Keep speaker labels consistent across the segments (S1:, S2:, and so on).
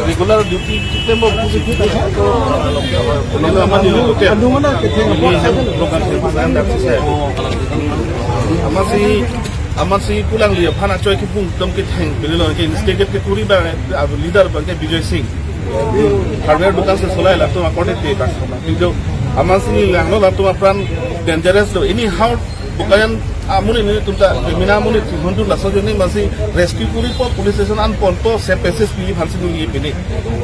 S1: Regular duty amasi pulang dia phana choi ki pung tom ki theng bililo ke instigate ke kuri ba leader ban ke Vijay Singh hardware dukan se solai la to according te ka কিন্তু amasi lang la to pran dangerous lo anyhow bukayan amuni ni tumta minamuni hondu la sojoni masi rescue kuri po police station an ponto se passes pi phansi ni pini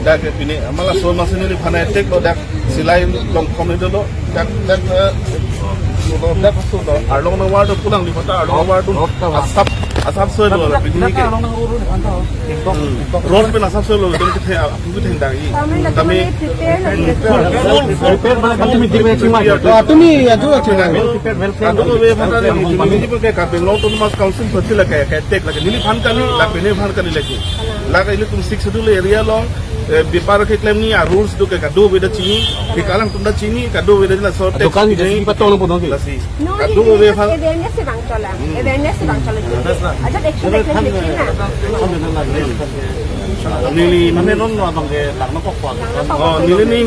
S1: dak pini amala so masi ni phana attack lo dak silai long khom ni lo dak dak dak so do arlong na ward pulang ni kota arlong ward asap asap so lo pini ke road pe asap so lo tum ke the apu ke theng dang i tami
S2: prepare মানে তুমি দিবে তুমি ajo আছে না
S1: Ado we phana ni ni ke ka pe long autonomous council phachi la ka ka tek la nili phan kali la pene phan kali la ke la ka ile tum six schedule area long bepar ke claim ni a rules do ke ka do we da chini ke kalang tum da chini ka do we da la so tek
S2: দোকান JCB pa tono podon ki
S1: la si
S3: No,
S1: ka do we phan
S3: awareness se bang chola. Awareness se bang chola. আচ্ছা দেখছো দেখছো দেখি না
S1: nili
S2: মানে non no abang ge lagno ko kwa
S1: oh nili ni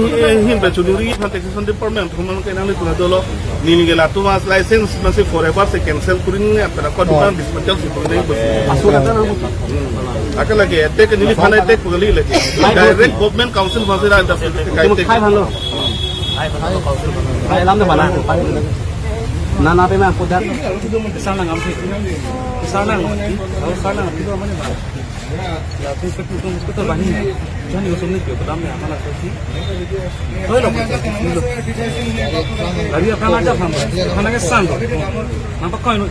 S1: hin ba chuduri phan taxation department thumon ke nang tula dolo nili ge la tu mas license masi forever se cancel kurin ni apna ko dukan dismantle se kurin ni
S2: asura ta no
S1: আকে লাগে এতেক নিলি ফান এতেক পগলি লাগে direct government council ফাসে রা
S2: তুমি খাই ভালো খাই লাম দে bala না না pe ma ko da
S4: Sarnang amsi. Sarnang. Sarnang. La tu pe tu musko to bani. Jani usumne ke to dam ne amala sosi. Toy lo. Gari apna ja pham. Phana ke sang do. Na pa koi no.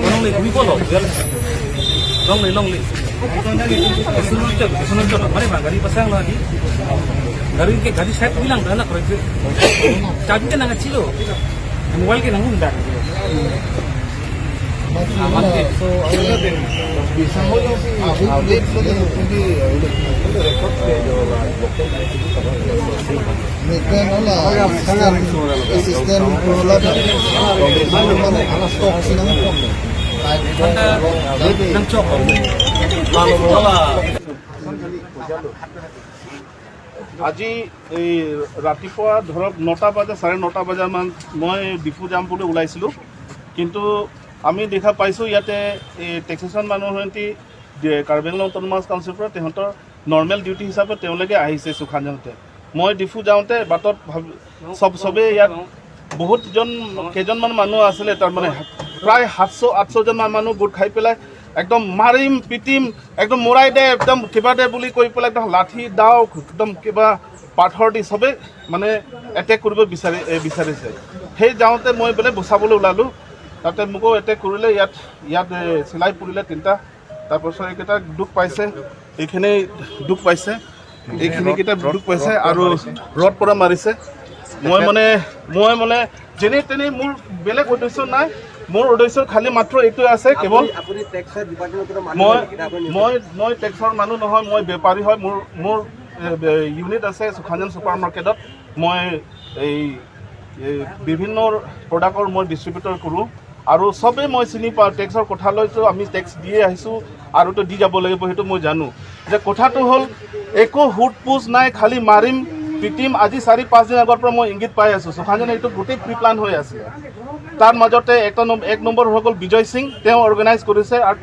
S4: Long le gui bolo. Long le long le. Sunon chok sunon chok mare ba gari pasang la di. Gari ke gari side bilang da na kore. Chabi ke nanga chilo. Mobile ke nangun da.
S1: আজি এই ৰাতিপুৱা ধৰক ৯টা বজা ৯:৩০ বজামান মই ডিফু যাম বুলি ওলাইছিলোঁ, কিন্তু আমি দেখা পাইছোঁ ইয়াতে এই টেক্সেশ্যন মানুহহঁতি কাৰ্বি আংলং অট'নমাছ কাউন্সিলৰ পৰা তেহঁতৰ নৰ্মেল ডিউটি হিচাপে তেওঁলোকে আহিছে সুখানজনতে। মই ডিফু যাওঁতে বাটত ভাবি চবেই ইয়াত বহুতজন কেইজনমান মানুহ আছিলে, তাৰমানে প্ৰায় ৭০০-৮০০জনমান মানুহ গোট খাই পেলাই একদম মাৰিম পিটিম একদম মৰাই দে একদম কিবা দে বুলি কৈ পেলাই একদম লাঠি দাও একদম কিবা পাথৰ দি চবেই মানে এটেক কৰিব বিচাৰিছে। সেই যাওঁতে মই বোলে বচাবলৈ ওলালোঁ, তাতে মোকো এটেক কৰিলে, ইয়াত ইয়াত চিলাই পৰিলে ৩টা, তাৰপাছত এইকেইটা দুখ পাইছে, এইখিনি দুখ পাইছে, এইখিনিকেইটা দুখ পাইছে আৰু ৰদ পৰা মাৰিছে। মই মানে যেনে তেনে মোৰ বেলেগ উদ্দেশ্য নাই, মোৰ উদ্দেশ্য খালি মাত্ৰ এইটোৱে আছে কেৱল মই মই মই টেক্সৰ মানুহ নহয়, মই বেপাৰী হয়। মোৰ মোৰ ইউনিট আছে সুখানজন ছুপাৰ মাৰ্কেটত, মই এই বিভিন্ন প্ৰডাক্টৰ মই ডিষ্ট্ৰিবিউটৰ কৰোঁ আৰু চবেই মই চিনি পাওঁ। টেক্সৰ কথালৈতো আমি টেক্স দিয়ে আহিছোঁ আৰুতো দি যাব লাগিব, সেইটো মই জানো। যে কথাটো হ'ল একো সোধ পোছ নাই, খালি মাৰিম পিটিম। আজি ৪-৫ দিন আগৰ পৰা মই ইংগিত পাই আছোঁ সুখানজনে এইটো গোটেই প্ৰি প্লান হৈ আছে। তাৰ মাজতে এক নম্বৰ হৈ গ'ল বিজয় সিং, তেওঁ অৰ্গেনাইজ কৰিছে আৰু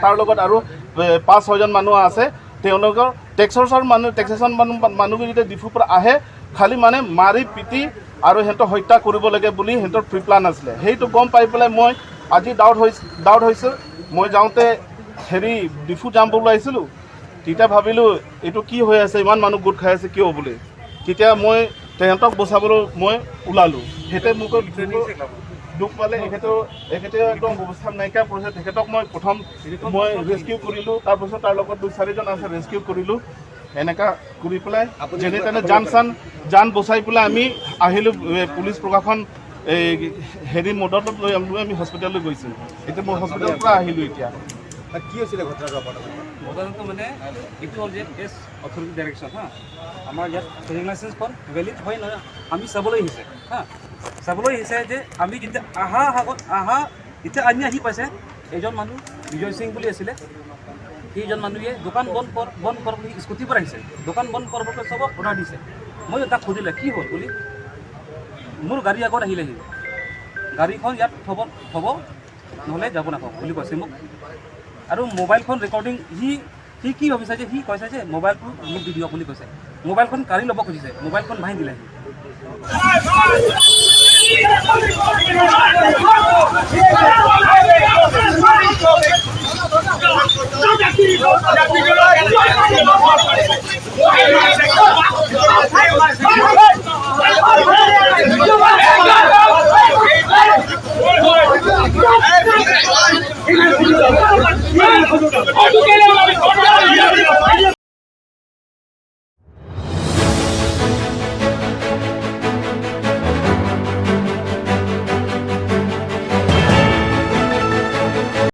S1: তাৰ লগত আৰু ৫-৬জন মানুহ আছে। তেওঁলোকৰ টেক্সৰ মানুহ টেক্সেশ্যন মানুহবোৰ যেতিয়া ডিফুৰ পৰা আহে খালি মানে মাৰি পিটি আৰু সিহঁতক হত্যা কৰিব লাগে বুলি সিহঁতৰ প্ৰি প্লান আছিলে। সেইটো গম পাই পেলাই মই আজি ডাউট হৈছে। মই যাওঁতে হেৰি ডিফু যাম বুলি আহিছিলোঁ, তেতিয়া ভাবিলোঁ এইটো কি হৈ আছে, ইমান মানুহ গোট খাই আছে কিয় বুলি। তেতিয়া মই তেহেঁতক বচাবলৈ মই ওলালোঁ, সিহঁতে মোক দুখ পালে, এখেতেও একদম অৱস্থা নাইকিয়া পৰিছে। তেখেতক মই প্ৰথম মই ৰেস্কিউ কৰিলোঁ, তাৰপাছত তাৰ লগত ২-৪জন আছে ৰেস্কিউ কৰিলোঁ। এনেকুৱা কৰি পেলাই যেনে তেনে যান বচাই পেলাই আমি আহিলোঁ। পুলিচ প্ৰশাসন এই হেৰি মদতত লৈ আমি হস্পিটেললৈ গৈছোঁ। এতিয়া মই হস্পিটেলৰ পৰা আহিলোঁ এতিয়া।
S5: কি হৈছিলে ঘটনাটো আপোনালোকৰ?
S4: ঘটনাটো মানে এইটো হ'ল যে এছ অথৰিটি ডাইৰেকশ্যন, হা, আমাৰ ইয়াত ড্ৰাইভিং লাইচেঞ্চখন ভেলিড হয় নহয় আমি চাবলৈ আহিছে, হা, চাবলৈ আহিছে যে আমি যেতিয়া আহা আগত আহা এতিয়া আমি আহি পাইছে, এজন মানুহ বিজয় সিং বুলি আছিলে, সেইজন মানুহে দোকান বন্ধ কৰ, বন্ধ কৰ বুলি স্কুটিৰ পৰা আহিছে। দোকান বন্ধ কৰিব চবক অৰ্ডাৰ দিছে। মই তাক সুধিলে কি হ'ল বুলি, মোৰ গাড়ী আগত আহিলেহি, গাড়ীখন ইয়াত থ'ব থ'ব নহ'লে যাব নাপাওঁ বুলি কৈছে মোক। আৰু মোবাইলখন ৰেকৰ্ডিং সি সি কি ভাবিছে যে সি কৈছে যে মোবাইলটো মোক দি দিয়ক বুলি কৈছে। মোবাইলখন কাঢ়ি ল'ব খুজিছে, মোবাইলখন ভাঙি দিলে সি।
S6: Hey!